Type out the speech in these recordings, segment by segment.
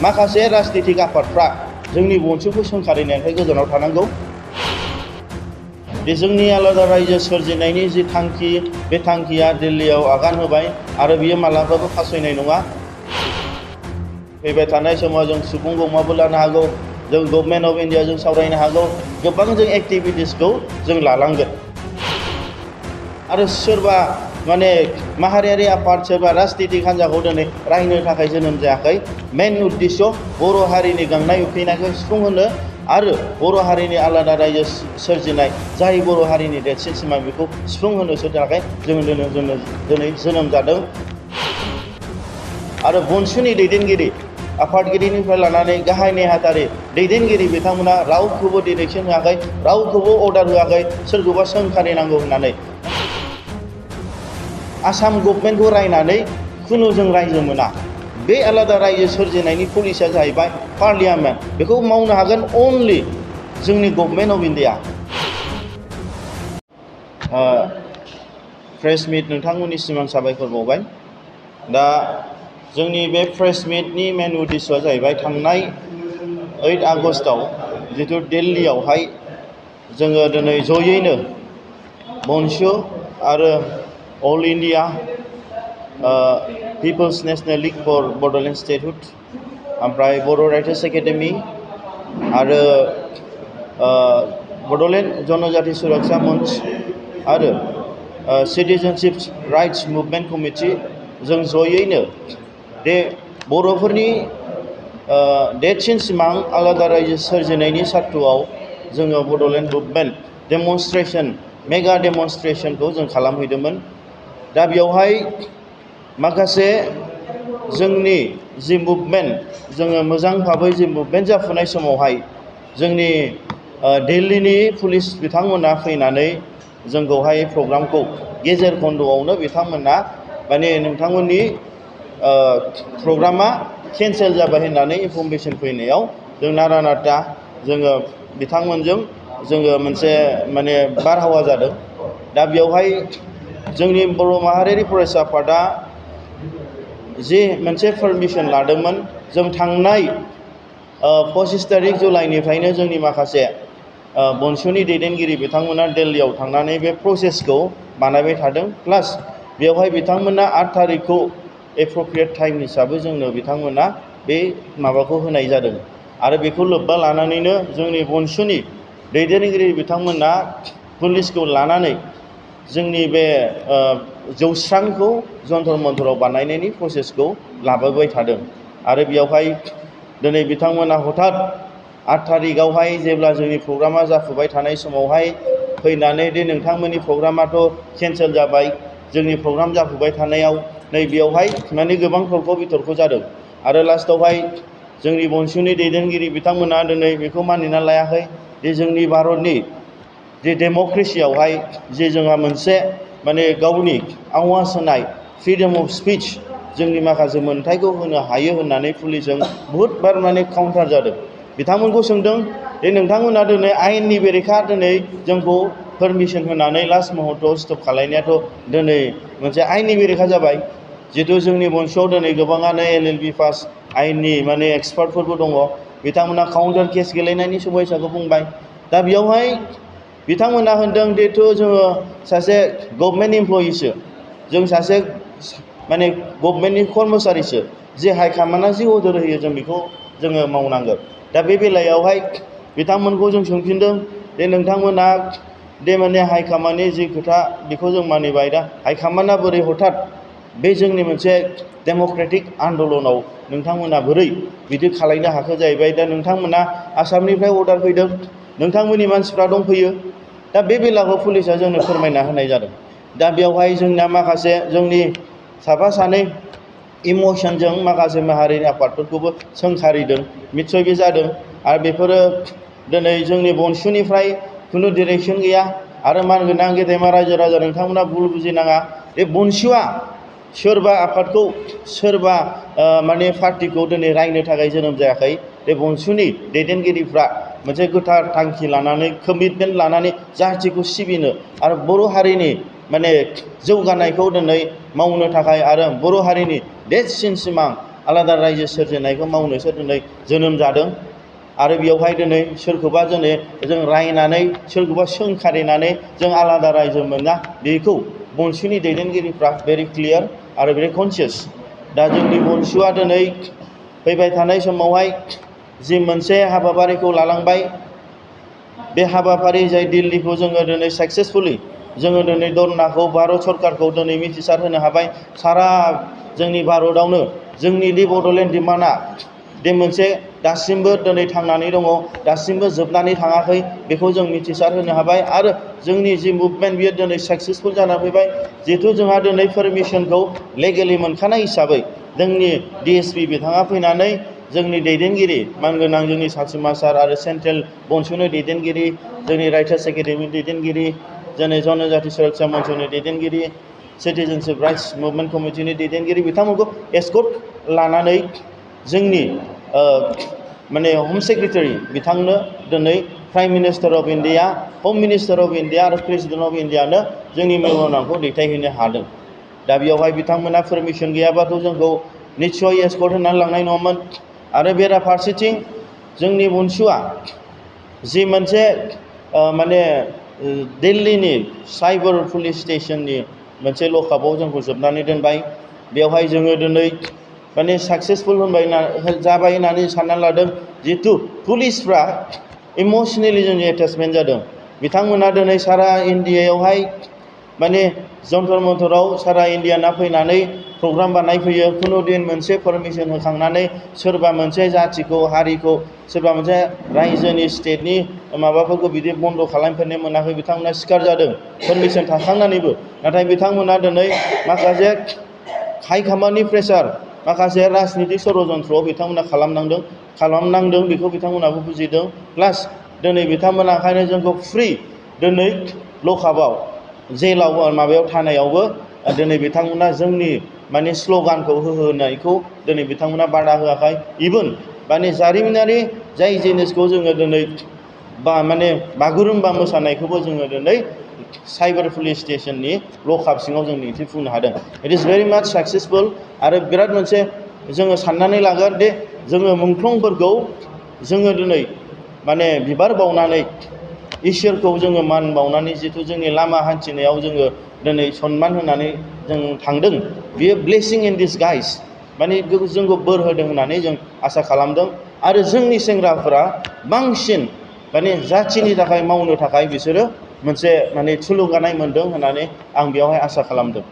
माखासे राजनितिक आफादफ्रा जोंनि बनसुखौ सोंखारिनायनिफ्राय गोजानाव थानांगौ। जोंनि आलादा रायजो सोरजिनायनि जि थांखि बे थांखिया दिल्लीयाव आगान होबाय आरो बियो मालाबाबो फासयनाय नङा। फैबाय थानाय समाव जों सुबुं गौमाबो लानो हागौ, जों गभर्नमेन्ट अफ इन्डियाजों सावरायनो हागौ, गोबां जों एक्टिभिटिसखौ जों लालांगोन। आरो सोरबा माने माहारियारि आफाद सोरबा राजनितिक हान्जाखौ दिनै रायनो थाखाय जोनोम जायाखै। मेन उद्देश्य बर' हारिनि गांनाय उखैनायखौ सुफुंहोनो आरो बर' हारिनि आलादा रायजो सोरजिनाय जाय बर' हारिनि देरसिन सिमां बेखौ सुफुंहोनोसो थाखाय जों दिनै जोनोम जादों। आरो बनसुनि दैदेनगिरि आफादगिरिनिफ्राय लानानै गाहाय नेहाथारि दैदेनगिरि बिथांमोना रावखौबो डिरेक्सन होआखै, रावखौबो अर्डार होआखै सोरखौबा सोंखारिनांगौ होननानै। आसाम गभर्नमेन्टखौ रायनानै खुनु जों रायजो मोना। बे आलादा रायजो सोरजिनायनि पलिसिया जाहैबाय पार्लियामेन्ट, बेखौ मावनो हागोन अनलि जोंनि government of India. Press meet नोंथांमोननिसिम आं साबायखर बावबाय। दा जोंनि बे प्रेस मिटनि मेन उद्देश्यआ जाहैबाय थांनाय 8 आगस्टआव जिथु दिल्लीयावहाय जोङो दिनै जयैनो बनसु आरो all India people's national league for Bodoland statehood ओमफ्राय बर' राइटार्स एकाडेमि आरो बड'लेण्ड जनजाति सुरक्षा मंच आरो सिटिजेनशिप राइट्स मुभमेन्ट कमिटि जों जयैनो बे बर'फोरनि देरसिन सिमां आलादा रायजो सोरजिनायनि सार्थआव जोङो बड'लेण्ड मुभमेन्ट डेमनस्ट्रेसन मेगा डेमनस्ट्रेसनखौ जों खालामहैदोंमोन। दा बेवहाय माखासे जोंनि जि मुभमेन्ट जोङो मोजां भाबै जि मुभमेन्ट जाफुनाय समावहाय जोंनि दिल्लीनि पुलिस बिथांमोना फैनानै जोंखौहाय प्रग्रामखौ गेजेर खन्द'आवनो बिथांमोना माने नोंथांमोननि प्रग्रामा केन्सेल जाबाय होननानै इनफरमेसन फैनायाव जों नारा नाथा जोङो बिथांमोनजों जोङो मोनसे माने बारहावा जादों। दा बेवहाय जोंनि बर' माहारियारि फरायसा आफादा जि मोनसे पारमिसन लादोंमोन, जों थांनाय 25 तारिख जुलाइनिफ्रायनो जोंनि माखासे बनसुनि दैदेनगिरि बिथांमोना दिल्लीयाव थांनानै बे प्रसेसखौ बानायबाय थादों। प्लास बेवहाय बिथांमोना 8 तारिखखौ एप्रप्रियेट टाइम हिसाबै जोंनो बिथांमोना बे माबाखौ होनाय जादों। आरो बेखौ लोब्बा लानानैनो जोंनि बनसुनि दैदेनगिरि बिथांमोना पुलिसखौ लानानै जोंनि बे जौस्रांखौ जन्तर मन्तराव बानायनायनि प्रसेसखौ लाबोबाय थादों। आरो बेयावहाय दिनै बिथांमोना हठात 8 तारिखआवहाय जेब्ला जोंनि प्रग्रामा जाफुबाय थानाय समावहाय फैनानै दे नोंथांमोननि प्रग्रामाथ' केन्सेल जाबाय, जोंनि प्रग्राम जाफुबाय थानायाव नै बेयावहाय माने गोबां तर्क बितर्क जादों। आरो लास्टआवहाय जोंनि बनसुनि दैदेनगिरि बिथांमोना दिनै बेखौ मानिना लायाखै जे जोंनि भारतनि जे डेम'क्रेसियावहाय जे जोंहा मोनसे माने गावनि आवाज होनाय फ्रिडम अफ स्पिच जोंनि माखासे मोन्थायखौ होनो हायो होननानै पुलिसजों बहुद बार माने काउन्टार जादों। बिथांमोनखौ सोंदों जे नोंथांमोना दिनै आयेननि बेरेखा दिनै जोंखौ पारमिसन होनानै लास्ट महत्तआव स्टप खालायनायाथ' दिनै मोनसे आयेननि बेरेखा जाबाय। जिहेतु जोंनि बनसुआव दिनै गोबाङानो LLB पास आयेननि माने एक्सपार्टफोरबो दङ, बिथांमोना काउन्टार केस गेलेनायनि समयसाखौ बुंबाय। दा बेयावहाय बिथांमोना होनदों जिहेतु जोङो सासे गभर्नमेन्ट इमप्लयिसो, जों सासे माने गभर्नमेन्टनि कर्मचारिसो, जे हाइकामान्डआ जि अर्डार होयो जों बेखौ जोङो मावनांगोन। दा बे बेलायावहाय बिथांमोनखौ जों सोंफिनदों जे नोंथांमोना दे माने हाइकामान्डनि जि खोथा बेखौ जों मानिबाय, दा हाइकामान्डआ बोरै हठात बे जोंनि मोनसे डेम'क्रेटिक आन्दलनाव नोंथांमोना बोरै बिदि खालायनो हाखो जाहैबाय। दा नोंथांमोना आसामनिफ्राय अर्डार फैदों, नोंथांमोननि मानसिफ्रा दंफैयो। दा बे बेलाखौ पुलिसा जोंनो फोरमायना होनाय जादों। दा बेवहाय जोंना माखासे जोंनि साफा सानै इमसनजों माखासे माहारियारि आफादफोरखौबो सोंखारिदों, निस्सय बे जादों। आरो बेफोरो दिनै जोंनि बनसुनिफ्राय खुनु डिरेक्सन गैया। आरो मानगोनां गेदेमा रायजो राजा नोंथांमोना भुल बुजिनाङा, बे बनसुआ सोरबा आफादखौ सोरबा माने पार्टिखौ दिनै रायनो थाखाय जोनोम जायाखै। बे बनसुनि दैदेनगिरिफ्रा मोनसे गोथार थांखि लानानै कमिटमेन्ट लानानै जाथिखौ सिबिनो आरो बर' हारिनि माने जौगानायखौ दिनै मावनो थाखाय आरो बर' हारिनि देरसिन सिमां आलादा रायजो सोरजिनायखौ मावनोसो दिनै जोनोम जादों आरो बेयावहाय दिनै सोरखौबा जों रायनानै सोरखौबा सोंखारिनानै जों आलादा रायजो मोना बेखौ बनसुनि दैदेनगिरिफ्रा भेरि क्लियार आरो भेरि कनसियास। दा जोंनि बनसुआ दिनै फैबाय थानाय समावहाय जि मोनसे हाबाफारिखौ लालांबाय बे हाबाफारि जाय दिल्लीखौ जोङो दिनै साक्सेसफुलि जोङो दिनै धरनाखौ भारत सरकारखौ दिनै मिथिसार होनो हाबाय। सारा जोंनि भारतआवनो जोंनि दि बड'लेण्ड डिमान्डआ बे मोनसे दासिमबो दिनै थांनानै दङ, दासिमबो जोबनानै थाङाखै बेखौ जों मिथिसार होनो हाबाय आरो जोंनि जि मुभमेन्ट बियो दिनै साक्सेसफुल जानानै फैबाय। जिहेथु जोंहा दिनै पारमिसनखौ लेगेलि मोनखानाय हिसाबै जोंनि DSP बिथाङा फैनानै जोंनि दैदेनगिरि मानगोनां जोंनि सासिमा सार आरो सेन्ट्रेल बनसुनि दैदेनगिरि, जोंनि राइटार्स एकाडेमिनि दैदेनगिरि, जोंनि जनजाति सुरक्षा मन्चनि दैदेनगिरि, सिटिजेनशिप राइट्स मुभमेन्ट कमिटिनि दैदेनगिरि बिथांमोनखौ एस्कर्ट लानानै जोंनि माने हम सेक्रेटारि बिथांनो दिनै प्राइम मिनिस्टार अफ इन्डिया, हम मिनिस्टार अफ इन्डिया आरो प्रेसिडेन्ट अफ इन्डियानो जोंनि मेम'रेन्डामखौ दैथायहैनो हादों। दा बेयावहाय बिथांमोना पारमिसन गैयाबाथ' जोंखौ निस्सय एस्कर्ट होनानै लांनाय नङामोन। आरो बेराफारसेथिं जोंनि बनसुआ जि मोनसे माने दिल्लीनि साइबार पुलिस स्टेशननि मोनसे लकआपआव जोंखौ जोबनानै दोनबाय। बेवहाय जोङो दिनै माने साक्सेसफुल जाबाय होननानै सानना लादों। जिहेथु पुलिसफ्रा इमसनेलि जोंनि एटाचमेन्ट जादों। बिथांमोना दिनै सारा इन्डियायावहाय माने जन्तर मन्तराव सारा इन्डियाना फैनानै प्रग्राम बानायफैयो। खुनु दिन मोनसे पारमिसन होखांनानै सोरबा मोनसे जाथिखौ हारिखौ सोरबा मोनसे रायजोनि स्टेटनि माबाफोरखौ बिदि बन्द' खालामफेरनो मोनाखै। बिथांमोना सिखार जादों पारमिसन थाखांनानैबो। नाथाय बिथांमोना दिनै माखासे हाइ कमान्डनि प्रेसार, माखासे राजनितिक षड़यन्त्रआव बिथांमोना खालामनांदों बेखौ बिथांमोनाबो बुजिदों। प्लास दिनै बिथांमोना ओंखायनो जोंखौ फ्रि दिनै लकआपआव जेलाव माबायाव थानायावबो दिनै बिथांमोना जोंनि माने स्ल'गानखौ होनायखौ दिनै बिथांमोना बादा होआखै। इभेन माने जारिमिनारि जाय जिनिसखौ जोङो दिनै माने बागुरुम्बा मोसानायखौबो जोङो दिनै साइबार पुलिस स्टेशननि लकआप सिङाव जों दिन्थिफुंनो हादों। इट इज भेरि माच साक्सेसफुल। आरो बिराद मोनसे जोङो साननानै लागोन दे जोङो मुंख्लंफोरखौ जोङो दिनै माने बिबार बावनानै इसोरखौ जोङो मान बावनानै जिथु जोंनि लामा हान्थिनायाव जोङो दिनै सनमान होनानै जों थांदों, बियो ब्लेसिं इन डिसगाइस माने जोंखौ बोर होदों होननानै जों आसा खालामदों। आरो जोंनि सेंग्राफोरा बांसिन माने जाथिनि थाखाय मावनो थाखाय बिसोरो मोनसे माने थुलुंगानाय मोनदों होननानै आं बेयावहाय आसा खालामदों।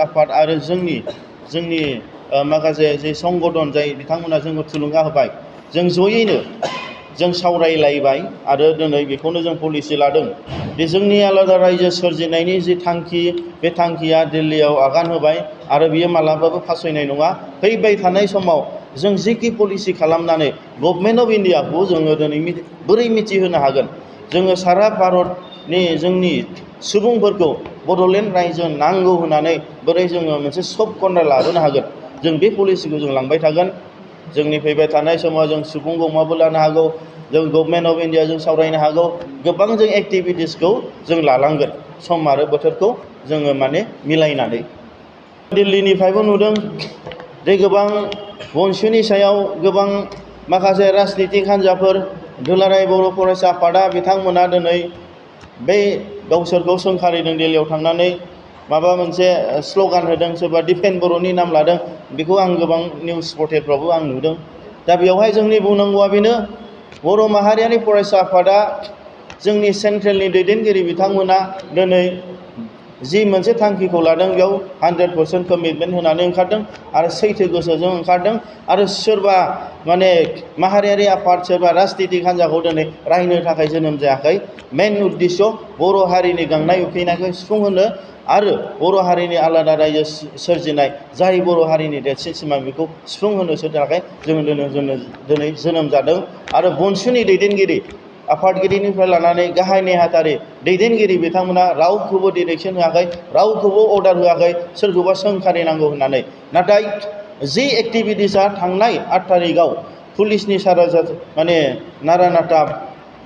आफाद आरो जोंनि माखासे जे संगठन जाय बिथांमोना जोंखौ थुलुंगा होबाय, जों जयैनो जों सावरायलायबाय आरो दिनै बेखौनो जों पलिसि लादों दि जोंनि आलादा रायजो सोरजिनायनि जि थांखि, बे थांखिया दिल्लीयाव आगान होबाय आरो बियो मालाबाबो फासयनाय नङा। फैबाय थानाय समाव जों जिखि पलिसि खालामनानै गभर्नमेन्ट अफ इन्डियाखौ जोङो दिनै बोरै मिथिहोनो हागोन, जोङो सारा भारतनि जोंनि सुबुंफोरखौ बड'लेण्ड रायजो नांगौ होननानै बोरै जोङो मोनसे सफ्ट कर्नार लाबोनो हागोन, जों बे पलिसिखौ जों लांबाय थागोन। जोंनि फैबाय थानाय समाव जों सुबुं गौमाबो लानो हागौ, जों गभर्नमेन्ट अफ इन्डियाजों सावरायनो हागौ, गोबां जों एक्टिभिटिसखौ जों लालांगोन सम आरो बोथोरखौ जोङो माने मिलायनानै। दिल्लीनिफ्रायबो नुदों जे गोबां बनसुनि सायाव गोबां माखासे राजनितिक हान्जाफोर, दुलाराय बर' फरायसा आफादा बिथांमोना दिनै बै गावसोरखौ सोंखारिदों दिल्लीयाव थांनानै माबा मोनसे स्ल'गान होदों, सोरबा डिफेन्ड बर'नि नाम लादों। बेखौ आं गोबां निउस पर्टेलफ्रावबो आं नुदों। दा बेवहाय जोंनि बुंनांगौआ बेनो, बर' माहारियारि फरायसा आफादा जोंनि सेन्ट्रेलनि दैदेनगिरि बिथांमोना दिनै जि मोनसे थांखिखौ लादों बेयाव 100% कमिटमेन्ट होनानै ओंखारदों आरो सैथो गोसोजों ओंखारदों। आरो सोरबा माने माहारियारि आफाद, सोरबा राजनितिक हान्जाखौ दिनै रायनो थाखाय जोनोम जायाखै। मेन उद्देश्य बर' हारिनि गांनाय उखैनायखौ सुफुंहोनो आरो बर' हारिनि आलादा रायजो सोरजिनाय, जाय बर' हारिनि देरसिन सिमां बेखौ सुफुंहोनोसो थाखाय जोङो दिनै जोनोम जादों। आरो बनसुनि दैदेनगिरि आफादगिरिनिफ्राय लानानै गाहाय नेहाथारि दैदेनगिरि बिथांमोना रावखौबो डिरेक्सन होआखै, रावखौबो अर्डार होआखै सोरखौबा सोंखारिनांगौ होननानै। नाथाय जि एक्टिभिटिसआ थांनाय 8 तारिखआव पुलिसनि सारा माने नारा नाथा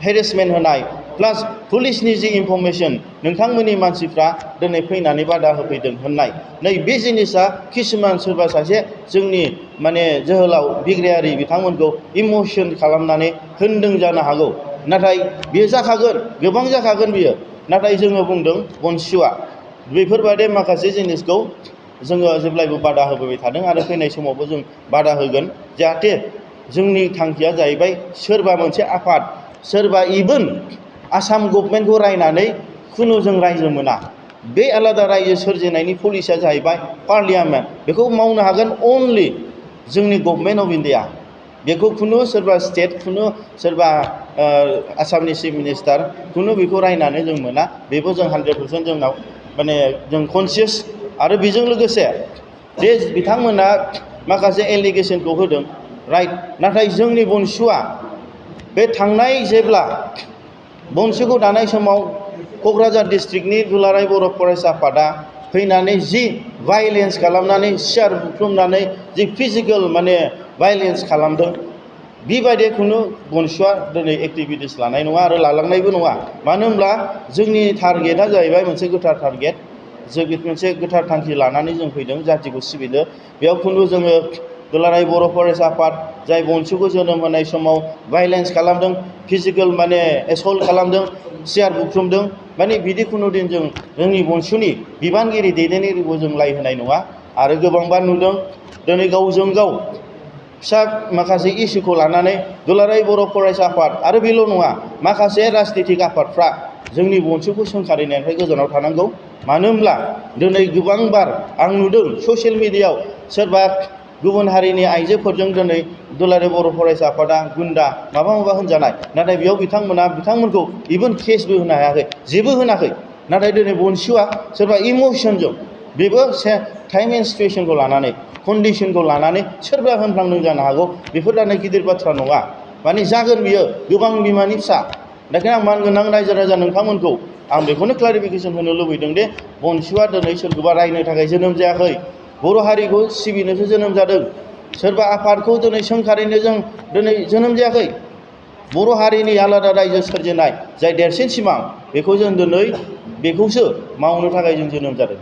हेरेसमेन्ट होनाय, प्लास पुलिसनि जि इनफरमेसन नोंथांमोननि मानसिफ्रा दिनै फैनानै बादा होफैदों होननाय नै बे जिनिसा किसुमान सोरबा सासे जोंनि माने जोहोलाव बिग्रायारि बिथांमोनखौ इमोसन खालामनानै होनदों जानो हागौ। नाथाय बेयो जाखागोन, गोबां जाखागोन बियो। नाथाय जोङो बुंदों बनसुआ बेफोरबादि माखासे जिनिसखौ जोङो जेब्लायबो बादा होबोबाय थादों आरो फैनाय समावबो जों बादा होगोन। जाहाथे जोंनि थांखिया जाहैबाय सोरबा मोनसे आफाद, सोरबा इभेन आसाम गभर्नमेन्टखौ रायनानै खुनु जों रायजो मोना। बे आलादा रायजो सोरजिनायनि पलिसिया जाहैबाय पार्लियामेन्ट। बेखौ मावनो हागोन अनलि जोंनि गभर्नमेन्ट अफ इन्डिया। बेखौ खुनु सोरबा स्टेट, खुनु सोरबा आसामनि चिफ मिनिस्टार खुनु बेखौ रायनानै जों मोना। बेबो जों 100% जोंनाव माने जों कनसियास। आरो बेजों लोगोसे बे बिथांमोना माखासे एलिगेसनखौ होदों, राइट। नाथाय जोंनि बनसुआ बे थांनाय जेब्ला बनसुखौ दानाय समाव क'क्राझार डिस्ट्रिक्टनि दुलाराय बर' फरायसा आफादा फैनानै जि भायलेन्स खालामनानै सियार बुख्रुबनानै जि फिजिकेल माने भायलेन्स खालामदों, बेबायदि खुनु बनसुआ दिनै एक्टिभिटिस लानाय नङा आरो लालांनायबो नङा। मानो होनब्ला जोंनि टारगेटआ जाहैबाय मोनसे गोथार टारगेट। जों मोनसे गोथार थांखि लानानै जों फैदों जातिखौ सिबिनो। बेयाव खुनु जोङो दुलाराय बर' फरायसा आफाद जाय बनसुखौ जोनोम होनाय समाव भायलेन्स खालामदों, फिजिकेल माने एसल्ट खालामदों, सियार बुख्रुबदों, माने बिदि खुनु दिन जों जोंनि बनसुनि बिबानगिरि दैदेनगिरिखौ जों लाय होनाय नङा। आरो गोबांबा नुदों दिनै गावजों गाव फिसा माखासे इस्युखौ लानानै दुलाराय बर' फरायसा आफाद आरो बेल' नङा, माखासे राजनितिक आफादफ्रा जोंनि बनसुखौ सोंखारिनायनिफ्राय गोजानाव थानांगौ। मानो होनब्ला दिनै गोबांबार आं नुदों ससियेल मिडियायाव सोरबा गुबुन हारिनि आइजोफोरजों दिनै दुलाराय बर' फरायसा आफादा गुन्दा माबा माबा होनजानाय। नाथाय बेयाव बिथांमोनखौ इभेन केसबो होनो हायाखै, जेबो होनाखै। नाथाय दिनै बनसुआ सोरबा इमोसनजों, बेबो टाइम एन्ड सिटुएसनखौ लानानै, कन्डिसनखौ लानानै सोरबा होनफ्लांदों जानो हागौ। बेफोर दानो गिदिर बाथ्रा नङा, माने जागोन बियो गोबां बिमानि फिसा। बेखायनो आं मानगोनां रायजो राजा नोंथांमोनखौ आं बेखौनो क्लारिफिकेसन होनो लुबैदों दि बनसुआ दिनै सोरखौबा रायनो थाखाय जोनोम जायाखै, बर' हारिखौ सिबिनोसो जोनोम जादों। सोरबा आफादखौ दिनै सोंखारिनो जों दिनै जोनोम जायाखै। बर' हारिनि आलादा रायजो सोरजिनाय जाय देरसिन सिमां, बेखौ जों दिनै बेखौसो मावनो थाखाय जों जोनोम जादों।